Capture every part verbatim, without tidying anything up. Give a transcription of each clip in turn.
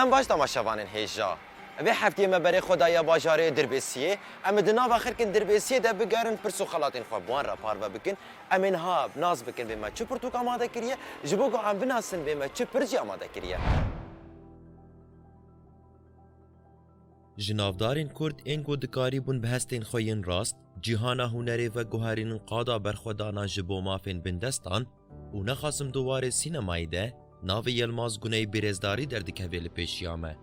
Em baş temaşevanên hêja. Vê heftiyê me berê xwe daye bajarê Dirbêsiyê. Em ê di nava xelkên Dirbêsiyê de bigerin, pirs û xelatên xwe bi wan re parve bikin. Em ê niha nas bikin vê me çi pirtûk amade kiriye, ji bo ku em binasin vê me çi pirs jî amade kiriye. Ji navdarên Kurd ên ku dikarîbûn bi hestên xwe yên rast, cîhana hunerê veguherînin qada berxwedana ji bo mafên bindestan û nexasim di warê sînemayî de navê Yilmaz Guney bi rêzdarî derdikeve li pêşiya me.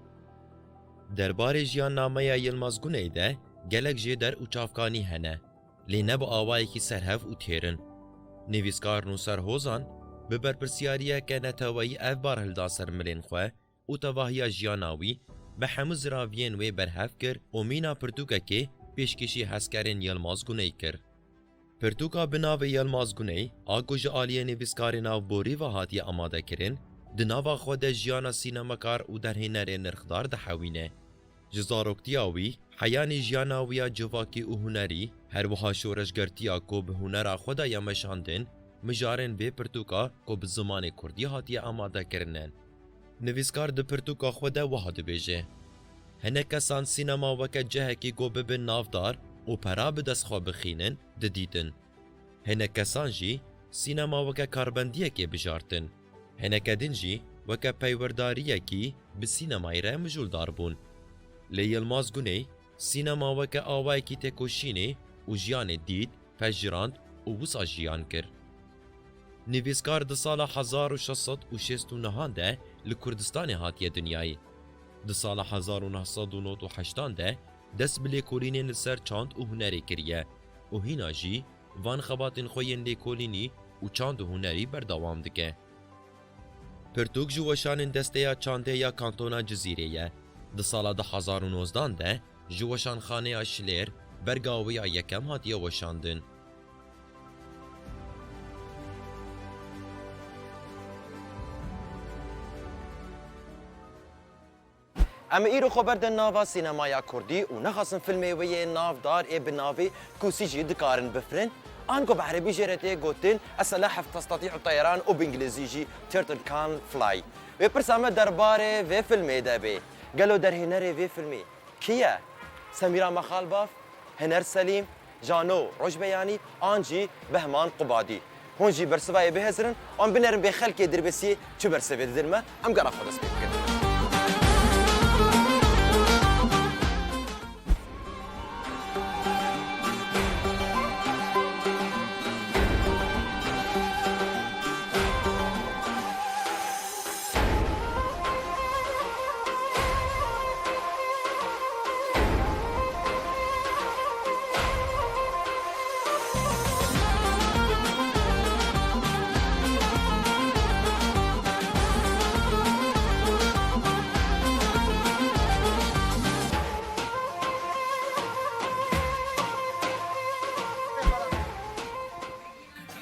Derbarê jiyannameya Yilmaz Guney de gelek jêder û çavkanî hene, lê ne bi awayekî serhev û têr in. Nivîskar Nûser Hozan bi berpirsiyariyeke neteweyî ev bar hilda ser milên xwe û tevahiya jiyana wî bi hemû ziraviyên wê berhev kir û mîna pirtûkekê pêşkêşî hezkerên Yilmaz Guney kir. Pirtûka bi navê Yilmaz Guney, a ku ji aliyê nivîskarê navborî ve hatiye amadekirin, di nava xwe de jiyana sînemakar û derhênerê nirxdar dihewîne. Ji zaroktiya wî, heyanî jiyana wî ya civakî û hunerî, her wiha şoreşgertiya ku bi hunera xwe de ye meşandin, mijarên vê pirtûka ku bi zimanê kurdî hatiye amade kirine. Nivîskar di pirtûka xwe de wiha dibêje, hinek kesan sînema weke cihekî ku bibin navdar û pera bi dest xwe bixînin, didîtin. Hinek kesan jî sînema weke karbendiyekê bijartin. Hineke din jî weke peywirdariyekî bi sînemayê re mijûldar bûn. Lê Yilmaz Guney sînema weke awayekî têkoşînê û jiyanê dît, pejirand û wisa jiyan kir. Nivîskar di sala hezar û şeş sed û şêst û nehan de li Kurdistanê hatiye dinyayê. Di sala hezar û neh sed û nod û heştan de dest bi lêkolînên li ser çand û hunerê kiriye û hîna jî van xebatên xwe yên lêkolînî û çand û hunerî berdewam dike. Pirtûk ji weşanên Desteya Çandê ya Kantona Cizîrê ye. Di sala du hezar û nozdan de ji Weşanxaneya Şilêr berga wê ya yekem hatiye weşandin. Em ê îro xwe berdin nava sînemaya kurdî û nexasim filmê wê yê navdar ê bi navê Kûsî jî dikarin bifirin, an ku bi erebî jê re tê gotin Esselahef Testatî'u Teyeran û bi îngilîzî jî Turtle Can Fly. Wê pirsa me derbarê vê filmê de bê. Gelo derhênerê vê filmê kî ye? Semîra Mexalbaf, Hiner Selîm, Jano Rojbeyanî an jî Behman Qubadî. Hûn jî bersivayê bihêzirin, em binerin bê xelkê Dirbêsiyê çi bersivê didin me, em gera xwe dest pê bikin.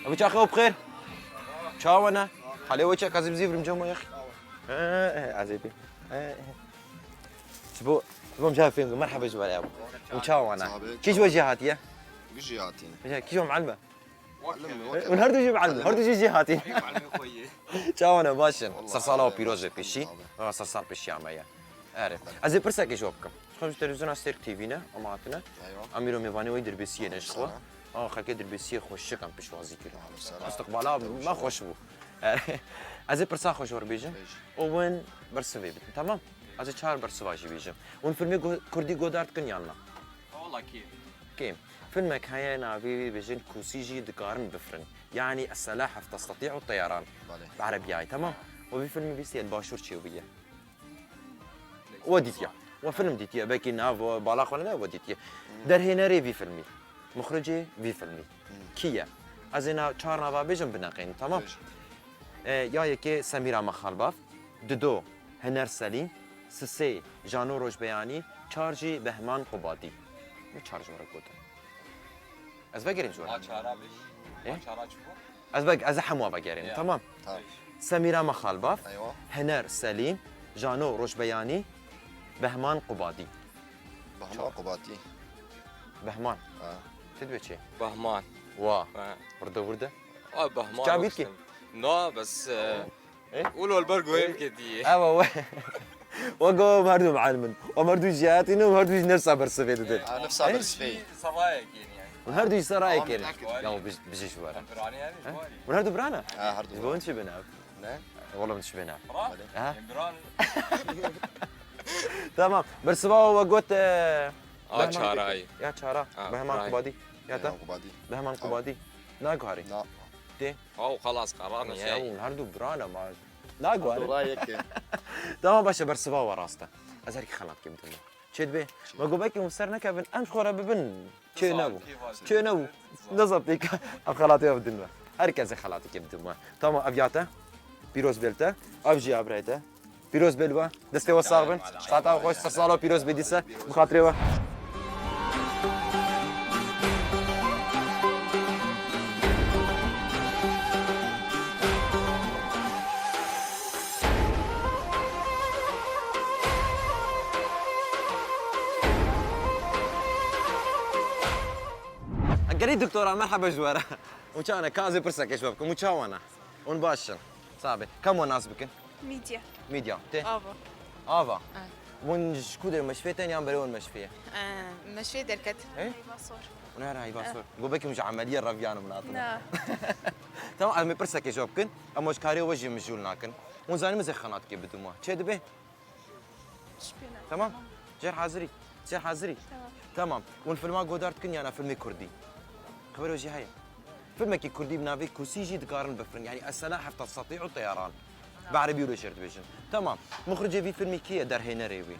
Ebu çaxê û bixêr. Çawa ne? Halê we çek, ez ê bizîvirim cama yaxî. He, he, ez ê bê. He, he. Ji bo, ji bo em cevap fêm, merhaba ji ber ew. Em çawa ne? Çawa be, kî ji we jî hatiye? Kî ji we muallim e? Muallim, e, hûn her du jî muallim, her du jî jî hatiye. Çawa ne, baş in? Sersala we pîroz be pêşî. Sersal pêşiya me ye. Erê. Ez ê pirsekê ji we bikim. Ji xwe ji televîzyona Stêrk T V ne, em hatine. Eywa. Em îro mêvanê wê Dirbêsiyê ne ji xwe. Aleyküm selam. Aa, xelkê Dirbêsiyê xweşik em piştwazî kirin. Aleyküm selam. Istiqbala me xweş bû. Erê. Ez ê pirsa xwe ji we re bêjim. Bêj. Û win bersivê bidin. Temam? Ez ê çar bersiva jî bêjim. Hûn filmê go-, kurdî godar dikin yan na? Wala kêm. Kêm. Filmek heye navê wî bêjin Kûsî jî dikarin bifirin. Yanî Esselahef Testatî'u Teyeran. Belê. Bi erebiyayê, temam? Û vî filmî bîstiye, li Başûr çêbûye. We dîtiye. We film dîtiye. Belkî nav we bala xwe ne, we dîtiye. Hmm. Derhênerê vî filmî. Muxricê vî filmî. Hmm. Kî ye? Ez ê na-, çar nava bêjim, bineqînin, temam? Bêj. E, ya yekê Semîra Mexalbaf, dido Hiner Selîm, sisê Jano Rojbeyanî, çar jî Behman Qubadî. Ne çar ji we re gotin? Ez vegerîm ji we re. Ma çara bêj. E? Ma çara çi bû? Ez veg-, ez ê hemû vegerînim, ya, tamam? Tamam. Semîra Mexalbaf, eywa, Hiner Selîm, Jano Rojbeyanî, Behman Qubadî. Behman Qubadî. Behman. Ha. Çi dibe çi? Behman. Wa. Ha. Wirde wirde. A, Behman. Çavît ki? Na, bes, e, e? Ulo li ber guhê bike diye. Ewa we. Wego em her du muallim in. Em her du jêhatî ne, em her du ji nefsa bersivê didin. Ha, nefsa bersivê. Serayek yani. Em her du ji serayek Tamam, in. takip et. Ya bijî ji wara. Birane yani. He? Hûn her du birana? Ha, her du Ji bo hûn çi bêne? Ne? Wala min çi bêne. Hadi. Ha? Birane. Tamam. Bersiva we got. A çarayî. Ya çara. Ha, Behman ray. Kubadî. Ya te? Kubadî. Behman Kubadî. Naguharî. Na. Tê. Haw xelas qarani Ya ye. hûn her du birana ma. Naguharî. Dolayek. Tamam başe bersiva we rast e. Ez herkî xelat kim dime. Çê dibe? Me got belkî hûn ser nekevin, em ji xwe re bibin. Çê nebû. Çê nebû. Nizam pêka. Em xelatê we bidin me. Her kesê xelatê kim dime. Tamam ev ya te. Pîroz bêl te. Ev jî ya birayê te. Pîroz bêl we. Destê we sax bin. Xata we xweş, ser sala pîroz bê dîse. Bi xatirê we. Gelî doktora, merheba ji we re. Û çawa ne, ka ez ê pirsekê ji we bikim. Û çawa ne? Hûn baş in. Sabe. Kam we nas bikin? Mîdya. Mîdya. Tê? Ava. Ava. Hûn ji ku derê meşfê tên yan berê hûn meşfê ye? Meşfê derket. He? Heyva sor. Hûn her heyva sor. Got belkî hûn ji emeliye reviyan min hatine. Na. Tamam, em ê pirsekê ji we bikin. Em ji karê we jî mijûl nakin. Hûn zanî min zê xelat kê bidû me. Çê dibe? Tamam. Jêr hazirî. Jêr hazirî. Tamam. Hûn filma godar dikin yana filmê kurdî? Xeber we jî heye. Filmekî kurdî bi navê Kûsî jî dikarin bifirin. Yani Esselahef Testatî'u Teyaran. Bi erebî wilo jêr dibêjin. Tamam. Muxricê vî filmî kî ye derhênerê wî?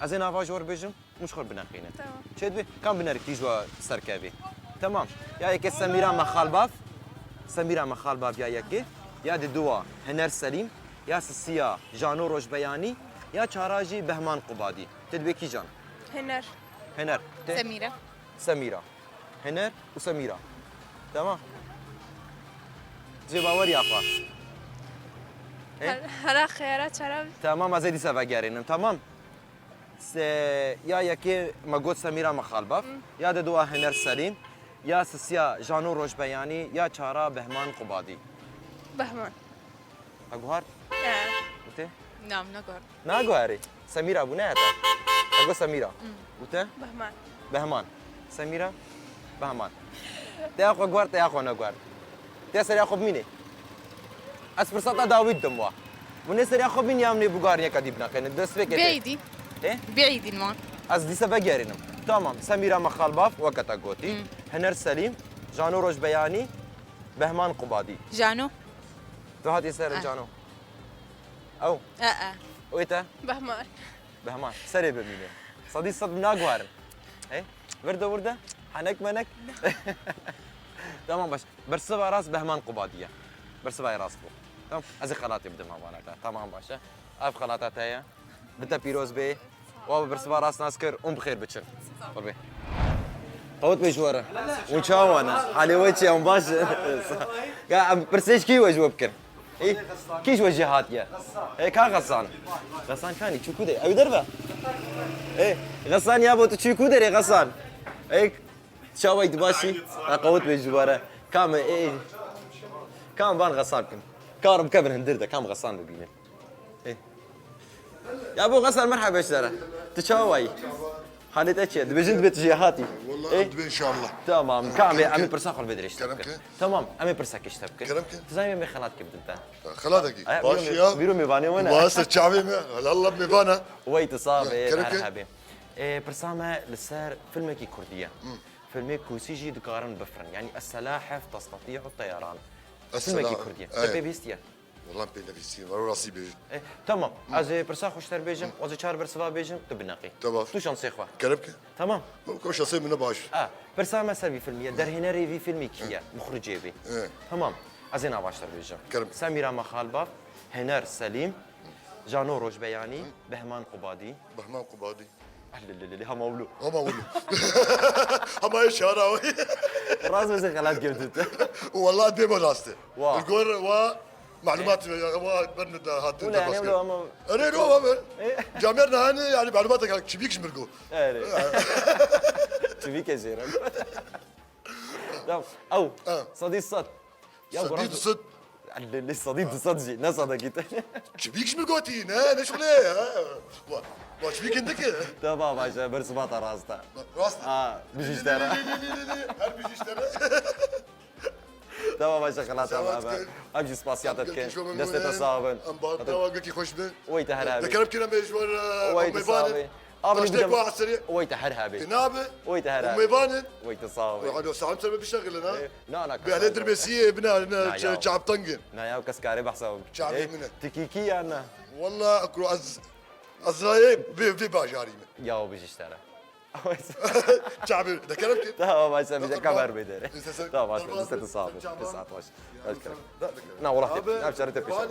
Ez ê nava ji we re bêjim, hûn ji xwe re bineqînin. Tamam. Çê dibe? Kam binerî tî ji we serkevî? Tamam. Ya yekê Semîra Mexalbaf. Semîra Mexalbaf ya yekê. Ya di dua Hiner Selîm. Ya sisiya Jano Rojbeyanî. Ya çara jî Behman Qubadî. Tê dibe kîjan? Hiner. Hiner. Tê? Semîre. Semîra. Hiner û Semîra. Tamam. Cê bawer ya xwe. He? Her- Hera xeyra çara. Tamam, ez ê dîsa vegerînim. Tamam. Se, ya yekê me got Semîra Mexalbaf, ya de dua Hiner Selîm, ya sisiya Jano Rojbeyanî, ya çara Behman Qubadî. Behman. Te guhar? Ee, Gotê? Na, min neguhart. Naguharî. Semîra bû, ne heta. Te got Semîra. Û te? Behman. Behman. Semîra? Behman. Te ya xwe guhart, te ya xwe neguhart. Te seriya xwe bimînê. Ez firseta dawî didim wa. Hûn ê seriya xwe bîn ya hûn ê bugariyeka dî bineqînin. Dest pê kete. Bêîdî. Ê? Bêîdîn wan. Ez dîse vegerînim. Tamam. Semîra Mexalbaf, weke te gotî. Hiner Selîm, Jano Rojbeyanî, Behman Qubadî. Jano. Tu hatî ser Ah. Cano. Ew. E, e. Wê te? Behman. Behman. Serê bimîne. Sedî sed naguherin. Hey? Virde virde. Henek menek. Tamam baş. Bersiva rast Behman Qubadî ye. Bersiva rast bû. Tamam. Ez ê xelatê bidim avana te. Tamam baş e. Ev xelata te ye. Bi te pîroz bê. Wa bi bersiva rast nas kir. Hûn bi xêr biçin. Qurbe. Qewt bê ji we re. Hûn çawa ne? Halê we çi ye? Hûn baş e? Ya em pirsê ji kî we ji we bikin? Ê, kî ji we jê hatiye? Ê, ka Xesan? Xesan kanî çû ku derê? Ew derve? Ê, Xesan ya bo tu çû ku derê Xesan? Ê, çawayî tu baş î? E, qewt bê ji we re. Kam e? Ê, kam van Xesan bikin? Karim kevin hundir de, kam Xesan bibînin? Ê. Ya bo Xesan merheba ji te re. Tu çawayî? Halê te çi ye? Dibêjin dibê tu jê hatî. Wallah, Ê? em dibê inşallah. Tamam, ka em ê, em ê Kerem pirsa xwe li vê dirêj te Kerem bikin. ke? Tamam, em ê pirsek ji te bikin. Kerem ke? Tu zanî em ê xelat kê bidin te? Xelatekî. Ay, Baş bîro ya. Bîro mêvanê we ne? Wa ser çavê me. Allah mêvana. Wey tu sax bê, Kerem her ke? hebê. Ê, pirsa me li ser filmekî kurdî ye. Filmê Kûsî jî dikarin bifirin. Yani Esselahef Testatî'u Teyaran. Esselam. Filmekî kurdî ye. Te Evet. pê bihîstiye? Wallah pê nebîstiye. Var rastî bêjin. Ê, tamam. Ez ê pirsa xwe ji te re bêjim, ez ê çar bersiva bêjim, tu bineqî. Tamam. Tu şansê xwe. Kerem ke? Tamam. Ko şansê min ne baş. A, pirsa me ser vî filmî ye. Derhênerê vî filmî kî ye? Muxricê vî. Ê. Tamam. Ez ê nava ji te re bêjim. Kerem. Semîra Mexalbaf, Hener Selîm, Jano Rojbeyanî, Behman Qubadî. Behman Qubadî. Lê, lê, lê, lê, hema wilo. Hema wilo. Hema ye şara wî. Rast bêjin xelat girtî tu. Wallah dê me rast e. Wa. Gor wa malumat wa berni da hatin Wila ne derbas wilo ama. Erê no wa be. E? Camer nehane yani malumat ka çivîk ji min go. Erê. Çivîkê jêre. Tamam. Ew. Ha. Sedî sed. Ya Sedî goran- sed. Elli, sedî, du sed jî, ne sedekî te. Çivîk ji min gotî, ne, ne şixulê, ha. Wa, wa çivîk hindike. Tamam, baş e, bersiva te rast e. Rast. Ha, bijîşte re. Lê, lê, lê, lê, lê, lê. Her bijîşte re. Tamam, baş e, xelat e, Selamet abi. Em jî spasiya te dikin. Destê te sax bin. Em bar dawa gekî xweş bin. Wey te her abi. Dekerem kî em ji wan, e, Wey te sax bin. Abi, taştek wa esirî. Wey te her habe. Tinabi. Wey te her habe. Mêvanin. Wey te sax bin. Alo, salim ser bişexilin ha. E, na, na, Bi hele dirbesiyê bina, na, çap tengin. Na ya, kes kare behsa. Çavê min e. Tikîkî ya na. Walla, kuro ez, ez rayê vê, vê bajarî me. Ya, o bijîşte re. Çavê, dekerem ki. Tamam, baş e, bize kamer bedere. Tamam, baş e, destê te sax bin. Saat baş. Na, wala te, na, çare te pêşe.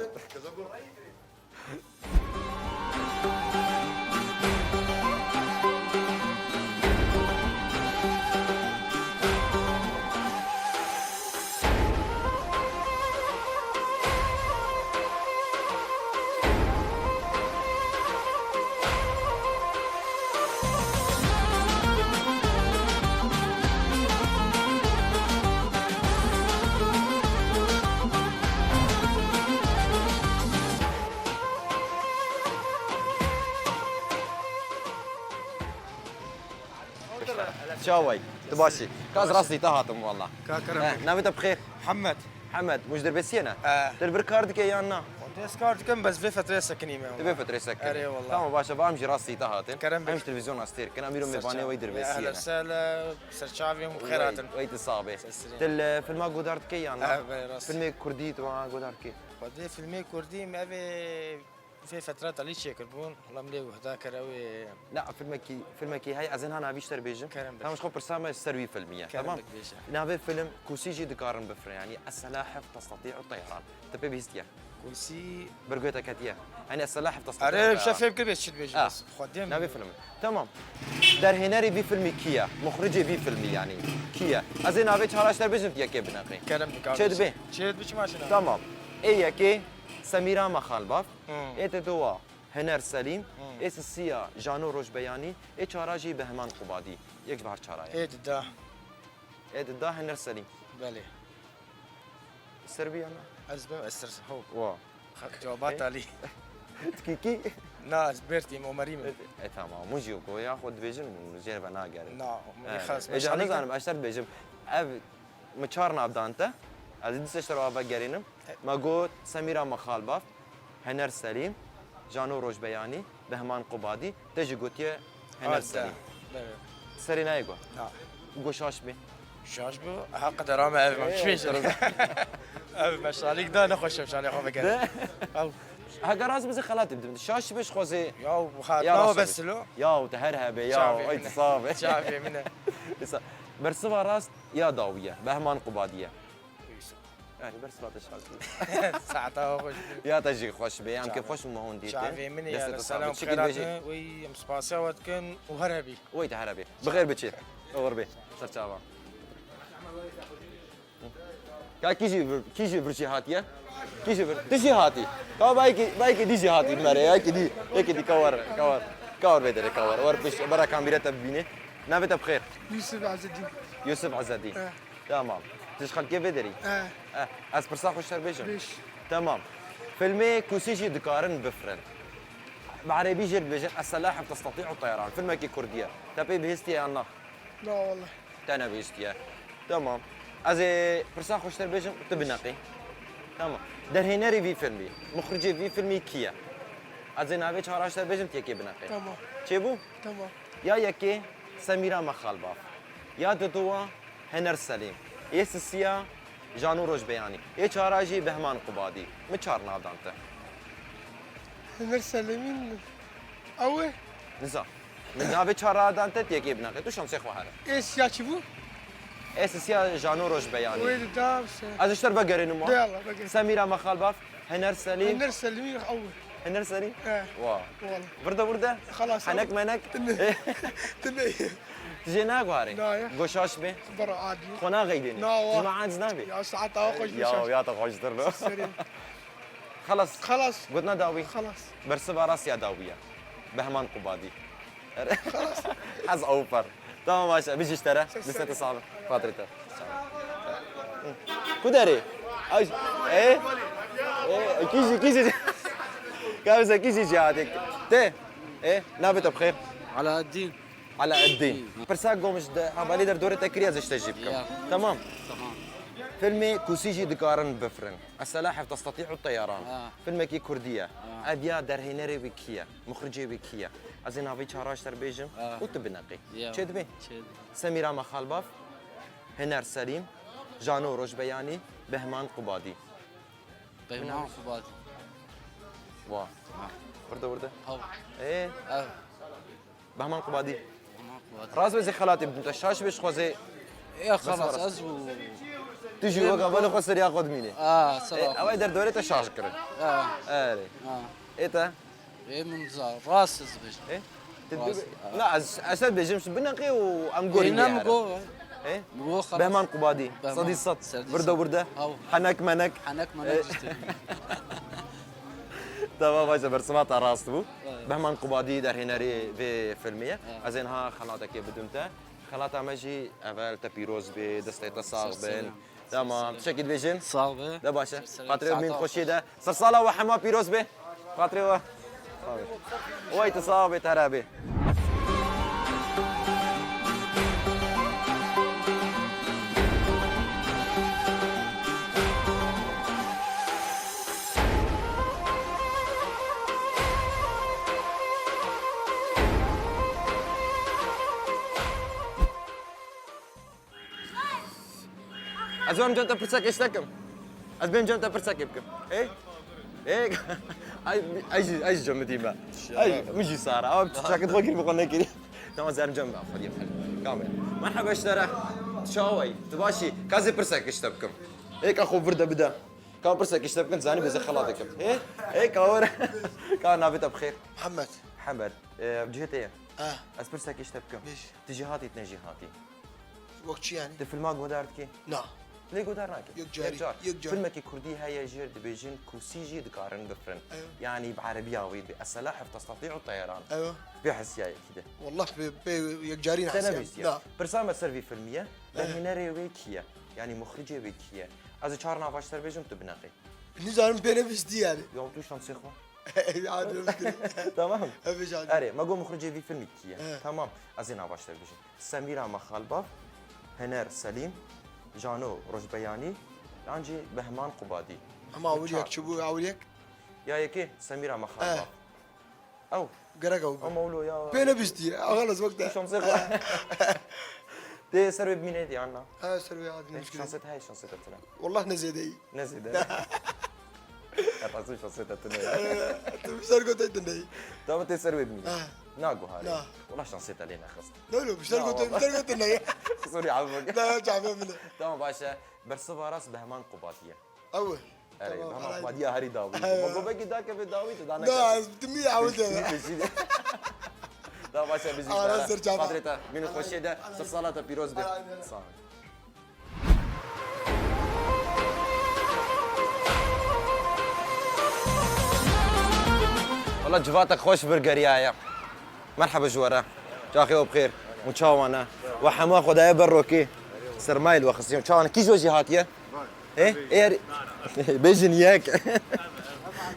Çaway, tu baş î? Ka ez rastî te hatim walla. Ka kerem. Eh, navê te bi xêr? Hemed. Hemed, hûn ji Dirbêsiyê ne? Eh. Tu li vir kar dike yan na? Xwedê ez kar dikim, bes vê fetrê sekinî me. Tu vê fetrê sekinî. Erê walla. Tamam, baş e, ba em jî rastî te hatin. Kerem. Em ji televîzyona Stêrk in, em îro mêvanê wê Dirbêsiyê ne. Ehlen sehlen, ser çavê hûn bi xêr hatin. Wey, wey tu sax bê. Tu li filma guhdar dikey yan na? Eh, belê, rast. Filmê kurdî tu guhdar dikey? Xwedê filmê kurdî me vê Vê fetra talî çêkirbûn, wela min lê guhda kir, ew ê Na, filmekî, filmekî heye, ez ê niha navî ji te re bêjim. Kerem bik. Tamam, ji xwe pirsa me ji ser wî filmî ye. Kerem bik bêje. Navê film Kûsî jî dikarin bifrin, yanî Es-Selahiv testeti'u teyaran. Te pê bihîstiye? Kûsî. Bir guhê te ketiye. Yanî Es-Selahiv testeti'u teyaran. Erê, şef fêm kir bê çi dibêjim ez. Xwedê min. Navê film. Tamam. Derhênerê vî filmî kî ye? Muxricê vî filmî yanî kî ye? Ez ê navê çara ji te re bêjim, tu yekê bineqî. Kerem bik. Çê dibe? Çê dibe, çima çi ne? Tamam. Ê yekê Semîra Mexalbaf, Hmm. ê te dowa Hener Selîm, Hmm. ê sisiya Jano Rojbeyanî, ê çara jî Behman Qubadî. Yek ji bar çara ye. Ê dida. Ê dida Hener Selîm. Belê. Serbî ya na? Ez bim, ez ser ho. Wa. Xak cewaba talî. Tikîkî? Na, ez bertîm, Omerî min. E, tamam. Hûn jî goya xwe dibêjin, hûn jê ve nagerin. Na, Omerî xas. E, ez nizanim, ez te dibêjim. Ev Min çar nav dan te. Ez ê dîsa ji te re vegerînim. Me got Semîra Mexalbaf, Hener Selîm, Jano Rojbeyanî, Behman Qubadî, te jî gotiye Hener Selîm. Serê nayê got. Na. Got şaş bê. Şaş bû, ha qedera me ev, em çi bêjin? Ev me şalîk da, nexweş em şalê xwe vegerin. Ew. Heke rast bizî xelatî bidim. Şaş bê ji xwezê. Ya, ha, nawe bes lo. Ya, te her hebe, ya, ay, tu sax be. Çavê min e. Îsa, bersiva rast. Ya dawî ye, Behman Qubadî ye. Yanî, bersiva te şaş bû. Saeta xweş bû. Ya te jî xweş be, em kêfxweş bûn me hûn dîtin. Çavê min e, ya, selam xêr hatin, wî em spasiya we dikin û her hebî. Wê te her hebî. Bi xêr biçî. Oxir bê. Ser çavan. Ka kî jî vir-, kî jî vir jî hatiye? Kî jî vir? Tu jî hatî. Ka belkî, belkî dî jî hatî mere, belkî dî, belkî dî ka were, ka were. Ka were vê derê, ka were. Were pişt, bera kamîra te bibîne. Navê te bi xêr? Yusuf Azedîn. Yusuf Azedîn. Eh. Tamam. Tu ji xelkê vê derî? Eh. Eh. Ez pirsa xwe ji te re bêjim? Bêj. Tamam. Filmê Kûsî jî dikarin bifrin. Bi erebî jê dibêjin, Es-Selahiv testeti'u teyaran. Filmekî kurdî ye. Te pê bihîstiye yan na? Na wele. Te nebihîstiye. Tamam. Ez ê pirsa xwe ji te re bêjim, tu bineqî. Tamam. Derhênerê vî filmî, muxricê vî filmî kî ye? Ez ê navê çara ji te re bêjim, tu yekê bineqî. Tamam. Çêbû? Tamam. Ya yekê Semîra Mexalbaf. Ya diduwa Hener Selîm. Ê sisiya Jano Rojbeyanî. Ê çara jî Behman Qubadî. Min çar nav dan te. Hener Selîmîn ew e? Niza. Min navê çar radan te, tu yekê bineqî. Tu şansê xwe here. Ê sisiya çi bû? Ê sisiya Jano Rojbeyanî. Wê de da se. Ez ji te re vegerînim wa. De Allah, vegerîn. Semîra Mexalbaf, Hener Selîm. Hener Selîmî ew e. Hener Selîm? He. Wa. Wala. Vir de, vir de. Xelas. Henek menek. Tine. Tine. Tu jê naguharî? Na ya. Go şaş bê. Bera adî. Xwe naxeydênî. Na wa. Tu ji me aciz nabî. Ya saeta xwe xweş bê. Ya, ya te xweştir be. Serê. Xelas. Xelas. Gotina dawî. Xelas. Bersiva rast ya dawî ye. Behman Qubadî. Xelas. Ez awper. Tamam, baş e. Bijî ji te re. Destê te sax be. Xatirê te. Ku derê? Ay, e? Ê, kî jî, kî jî. Ka bize kî jî cîhatê. Te. Ê, navê te bi xêr? Alaeddîn. Alaeddîn. Pirsa gom ji de, ha, balê der dorê te kiriye, ez ji te jî bikim. Ya. Tamam. Tamam. Filmê Kûsî jî dikarin bifirin. Eselahev testatî'u teyaran. Ha. Filmekî kurdî ye. Ha. Ev ya derhênerê wî kî ye? Muxricê wî kî ye? Ez ê navê çara ji te re bêjim Ha. û tu bineqî. Ya. Çê dibê? Çê dibê. Semîra Mexalbaf, Hiner Selîm, Jano Rojbeyanî, Behman Qubadî. Behman Qubadî. Wa. Ha. Wirde wirde. Haw. Ê. Ev. Behman Qubadî. Behman Qubadî. Rast be, zê xelatê bidim te, şaş be, ji xwe zê Ya xelas, ez û Tu jî weka belê xwe seriya xwe dimînî. Ha, sera Ê, xwe. Ew ê derdorê te şaş kirin. Ha. Erê. Ha. Ê te? Ê min za-, rast ez dibêjim. Ê? Tu Rast. dibê-, na, ez, ez te dibêjim, tu bineqî û em gorî Ê, ne lê mi here. go? Ê? Mi go xelas. Behman Qubadî. Behman. Sedî sed. Sedî Wirde sed. wirde. Haw. Henek menek. Henek menek Ê. işte. Tamam, baş e, bersiva te rast bû. Evet. Behman Qubadî derhênerê vê filmê ye. Evet. Ez ê niha xelatekê bidim te. Xelata me jî evel te pîroz bê, destê te sax bin. Tamam, tiştekî dibêjin? Sax be. De baş e. Xatirê min xweşiyê de. Sersala we hema pîroz bê. Xatirê we. Way tu sax bê, te re bê. Ez ê cem te pirsekê ji te kim. Ez bêm cem te pirsekê bikim. Ê? Ê? Ay, ay jî, ay jî cem dî me. Ay, min jî sara. Ama çakit xwe kir, bi xwe nekirî. Tamam, ez ê cem be. Xwedî xel. Kamera. Merhaba ji te re. Tu çawa yî? Tu baş î? Ka ez ê pirsekê ji te bikim. Ê, ka xwe vir de bide. Ka pirsekê ji te bikin, zanî bê zê xelatê kim. Ê? Ê, ka were. Ka navê te bi xêr? Mihemed. Mihemed. Ê, cihê te ye? Eh. Ez pirsekê ji te bikim. Bêj. Tu jîhatî, tu ne jîhatî? Wek çi yani? Tu filma guhdar dikî? Na. Lê guhdar nakî. Yek carî, Yek car. yek carî. Filmekî kurdî heye jê re dibêjin, Kûsî jî dikarin bifirin. Eyo. Yani bi erebiya wî dibê, Eselahev testatî'u teyaran. Eyo. Vê hesiyayekî de. Wallah pê, pê yek carî Te nehesiya. nebihîstiye. Na. Pirsa me ser vî filmî ye. Eyo. Derhênerê wê kî ye? Yani muxricê wê kî ye? Ez ê çar nava ji te re bêjim, tu bineqî. Nizanim pê nebihîstiye yani. Ya tu şansê xwe. Ya, dürüst. Tamam. Evet, canım. Erê, me got muxricê vî filmî kî ye? He. Tamam. Ez ê nava ji te re bêjim. Semîra Mexalbaf, Hener Selîm, Jano Rojbeyanî, yan jî Behman Qubadî. Ama ewil yek çi bû, ewil yek? Ya yekê Semîra Mexalbaf. Eh. Ew. Gerek ew bû. Ama wilo ya. Pê nebîstî. Xelas wek te. Şansê xwe. Tê ser wê bimînê yan na? Ha, ser wê hatî Tê nuşkirî. Şansê te heye, şansê te tune. Wallah ne zêde yî. Ne zêde. Rastî şansê te tune ya. Tu bi ser gotê tune yî. Tamam, tê ser wê bimînê. Ha. Na guharê. Na. Wallah şansê te lê nexist. Ne lo, bi ser Na, gotê, bi wallah. ser gotê ne. Sorry abi bak. Na, çabe bile. Tamam, baş e. Bersiva rast Behman Qubadî ye. Ew e. Erê, Tamam, Behman Qubadî ya herî dawî. Ew. Ma gobekî dakeve dawî, tu dana Na, ez dimî ew de. Da baş e, biz Ara işte. ser çava. Xatirê te, mînî xweşiyê de, Ara. ser sala te pîroz be. Ara. Sağ ol. Wala civatek xweş vir geriyaye. Merheba ji we re. Çaxê we bi xêr. Hûn çawa ne? We hema Xwedayê ber rokê. Sermayê li we xistî. Çawa ne? Kî ji we jî hatiye? Ê, ê herî, bêjin yek.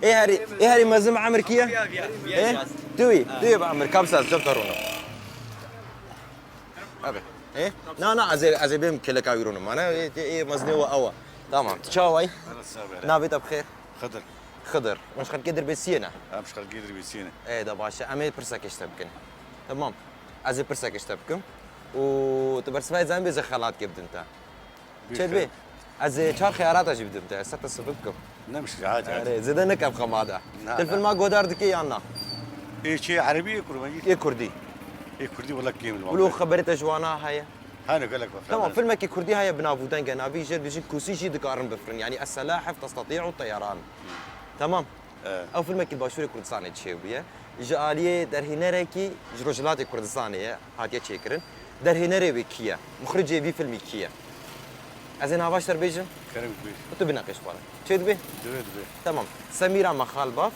Ê herî, ê herî mezin bi emir kî ye? Ê, tu yî, tu yî bi emir. Ka bise ez cem te rûnim. Abi. Ê? Na, na, ez ê, ez ê bêm keleka wî rûnim. Mane, ê, ê, ê mezinê we ew e. Tamam, tu çawa yî? Navê te bi xêr? Xidir. Xidir. Hûn ji xelkê Dirbêsiyê ne? Em ji xelkê Dirbêsiyê ne. Ê, de baş e. Em ê pirsekê ji te bikin. Tamam. Ez ê pirsekê ji te bikim. Û tu bersiva zanî bê zê xelatkê bidim te. Çê dibê? Ez ê çar xeyarata jî bidim te. Ser te sivik bikim. Ne mişkil, hadi, hadi. Erê, zêde nekem xema de. Na, Tu na. filma godar dikê yan na? Ê çi, erebî yê kurmancî? Yê kurdî. Ê kurdî wela kêm li Wilo xeberê te ji wana heye? Hene gelek bexşe. Tamam, filmekî kurdî heye bi nav û deng e, navî jê dibêjin Kûsî jî dikarin bifirin. Yani Esselahef testatî'u teyaran. Tamam. E. Ew filmekî li Başûrê Kurdistanê çêbûye. Ji aliyê derhênerekî ji Rojhilatê Kurdistanê ye, hatiye çêkirin. Derhênerê wê kî ye? Muxricê vî filmî kî ye? Ez ê nava ji te re bêjim. Kerem bêj. Û tu bineqeş xwe re. Çê dibê? Divê, divê. Tamam. Semîra Mexalbaf,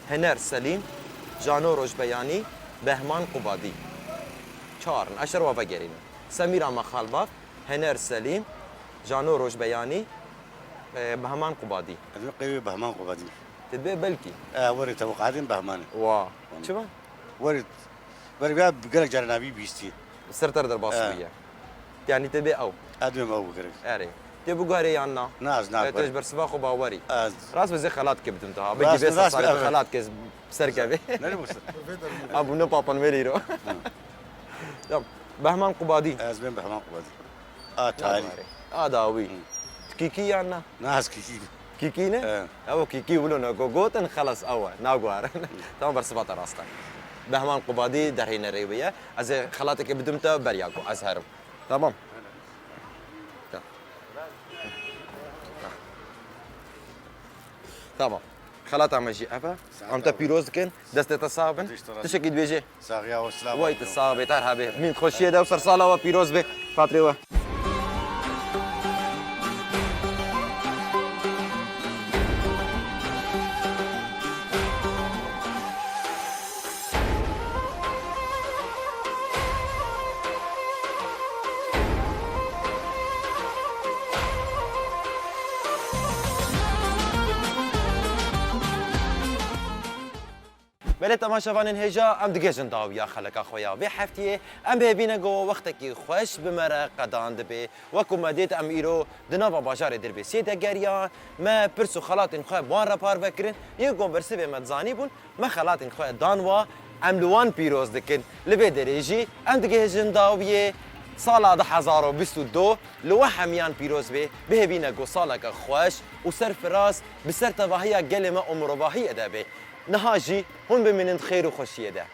Hener Selîm, Jano Rojbeyanî, Behman Qubadî. Çar in. Ez ji te re wa vegerînim. Semîra Mexalbaf, Hener Selîm, Jano Rojbeyanî, E, Behman Qubadî. Ez ê qey wê Behman Qubadî. Te dibê belkî. E, werê teweqadên Behmanê. Wa. Çima? Werê, werê ya gelek caran navî bîstî. Ser ter derbas E. bûye. Yanî te dibê ew. Ez dibêm ew bikirin. Erê. Te biguherê yan na? Na, ez E, tu naguherim. ji bersiva xwe bawerî. Ez Rast be zê xelat ke bidim te ha. Belkî Rast, vê rast, sasarê tu evet. xelat ke ser kevê. Nerê bu ser? Abû ne papan verî ro. Tamam. Behman Qubadî. Ez dibêm Behman Qubadî. A tarî. A dawî. Hı. Tu kîkî yan na? Na, ez kîkî. Kîkî ne? He. Ew kîkî wilo ne go-, gotin, xelas ew e. Naguherin. Tamam, bersiva te rast e. Behman Qubadî derhêne rê wê ye. Ez ê xelateke bidim te beriya ku ez herim. Tamam. Tamam. Xelata me jî ev e. Em te pîroz dikin. Destê te sax bin. Tişt rast. Tiştekî dibêjê. Saxiya we, silav Wey, aleyküm. Tu sax bê, Tarha bê. Min xweşiyê de û sersalê we pîroz bê. Xatirê we. Belê temaşevanên hêja, em digihêjin dawiya xeleka xwe ya vê heftiyê. Em bi hêvî ne ku wextekî xweş bi me re qedan dibe. Wek ku me dît, em îro di nava bajarê Dirbêsiyê de geriyan. Me pirs û xelatên xwe bi wan re parve kirin. Yên ku bersivê me dizanîbûn, me xelatên xwe dan wa, em li wan pîroz dikin. Li vê derê jî em digihêjin dawiyê sala du hezar û bîst û du li we hemiyan pîroz bê. Bi hêvî ne ku saleke xweş û serfiraz bi ser tevahiya gelê me û mirovahiyê de bê. Niha jî hûn bimînin di xêr û xweşiyê de.